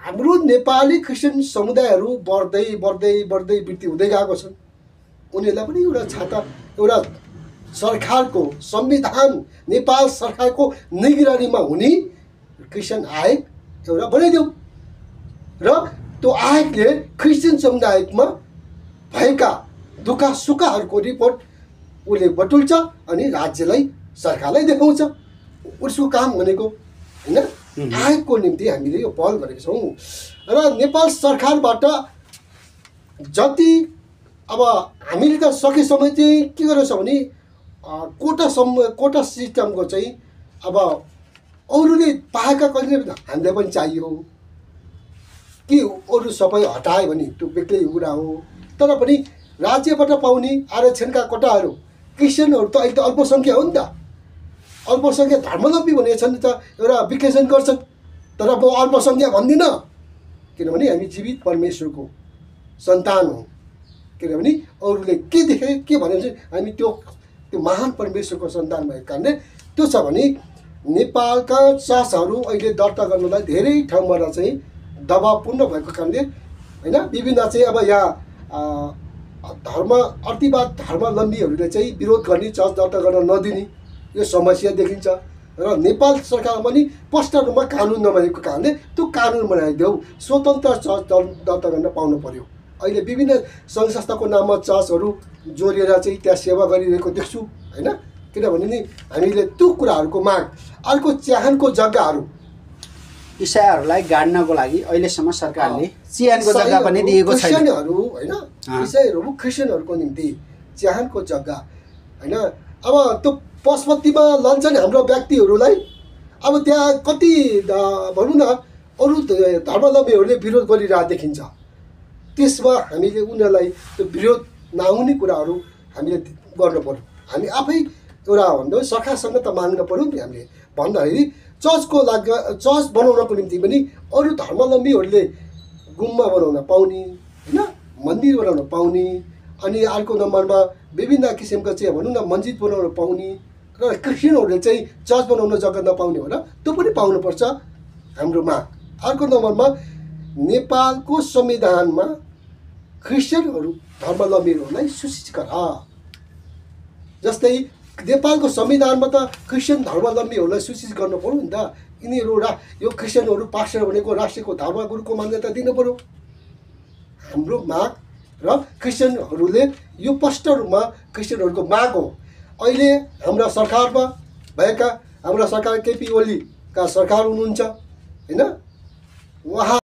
हाम्रो नेपाली क्रिस्चियन समुदायहरू बढ्दै बढ्दै बढ्दै वृद्धि हुँदै गएको छन्। उनीहरूलाई पनि एउटा छाता, एउटा सरकारको संविधान, नेपाल सरकारको निगरानीमा हुने क्रिस्चियन आयोग एउटा बनाइदेऊ र त्यो आयोगले क्रिस्चियन समुदायमा भएका दुःख सुखहरूको रिपोर्ट उसले बटुल्छ अनि राज्यलाई, सरकारलाई देखाउँछ। उसको काम भनेको होइन, आयोगको निम्ति हामीले यो पहल गरेका छौँ। र नेपाल सरकारबाट जति अब हामीले त सकेसम्म चाहिँ के गरेको छ भने कोटा सिस्टमको चाहिँ अब अरूले पाएका कहिले हामीलाई पनि चाहियो कि अरू सबै हटायो भने त्यो बेग्लै कुरा हो। तर पनि राज्यबाट पाउने आरक्षणका कोटाहरू क्रिस्चियनहरू त अहिले त अल्पसङ्ख्या हो नि त। अल्पसङ्ख्या धर्मावलम्बी भनेको छन् त एउटा विश्लेषण गर्छन्। तर म अल्पसङ्ख्या भन्दिनँ, किनभने हामी जीवित परमेश्वरको सन्तान हौँ। किनभने अरूले के देखे के भने चाहिँ हामी त्यो महान परमेश्वरको सन्तान भएको कारणले त्यो छ भने नेपालका चर्चहरू अहिले दर्ता गर्नलाई धेरै ठाउँबाट चाहिँ दबावपूर्ण भएको कारणले होइन, विभिन्न चाहिँ अब यहाँ अतिवाद धर्मावलम्बीहरूले चाहिँ विरोध गर्ने, चर्च दर्ता गर्न नदिने यो समस्या देखिन्छ। र नेपाल सरकारमा पनि स्पष्ट रूपमा कानुन नभएको कारणले त्यो कानुन बनाइदेऊ, स्वतन्त्र चर्च दर्ता गर्न पाउनु पर्यो। अहिले विभिन्न सङ्घ संस्थाको नाममा चर्चहरू जोडिएर चाहिँ त्यहाँ सेवा गरिरहेको देख्छु होइन। किनभने नि हामीले त्यो कुराहरूको माग, अर्को चिहानको जग्गाहरू इसाईहरूलाई गाड्नको लागि अहिलेसम्म सरकारले चिहानको जग्गा पनि दिएको छैन। क्रिस्चियनहरू होइन, इसाईहरू क्रिस्चियनहरूको निम्ति चिहानको जग्गा होइन। अब त्यो पशुपतिमा लान्छन् हाम्रो व्यक्तिहरूलाई। अब त्यहाँ कति भनौँ न अरू धर्मावलम्बीहरूले विरोध गरिरहेको देखिन्छ। त्यसमा हामीले उनीहरूलाई त्यो विरोध नहुने कुराहरू हामीले गर्नु पर्यो। हामी आफै एउटा भन्दा सरकारसँग त माग्नु पर्यो नि। हामीले भन्दाखेरि चर्चको लागि, चर्च बनाउनको निम्ति पनि अरू धर्मावलम्बीहरूले गुम्बा बनाउन पाउने होइन, मन्दिर बनाउन पाउने, अनि अर्को नम्बरमा विभिन्न किसिमका चाहिँ भनौँ न मस्जिद बनाउन पाउने, र क्रिस्चियनहरूले चाहिँ चर्च बनाउन जग्गा नपाउने होला, त्यो पनि पाउनुपर्छ हाम्रो माग। अर्को नम्बरमा नेपालको संविधानमा क्रिस्चियनहरू धर्मावलम्बीहरूलाई सूचित गर। जस्तै नेपालको संविधानमा त क्रिस्चियन धर्मावलम्बीहरूलाई सूचित गर्नु पऱ्यो नि त। यिनीहरू यो क्रिस्चियनहरू पास्टर भनेको राष्ट्रको धर्मगुरुको मान्यता दिनु पऱ्यो हाम्रो माग। र क्रिस्चियनहरूले यो स्पष्ट रूपमा क्रिस्चियनहरूको माग हो। अहिले हाम्रा सरकारमा भएका, हाम्रा सरकार केपी ओलीका सरकार हुनुहुन्छ होइन, उहाँ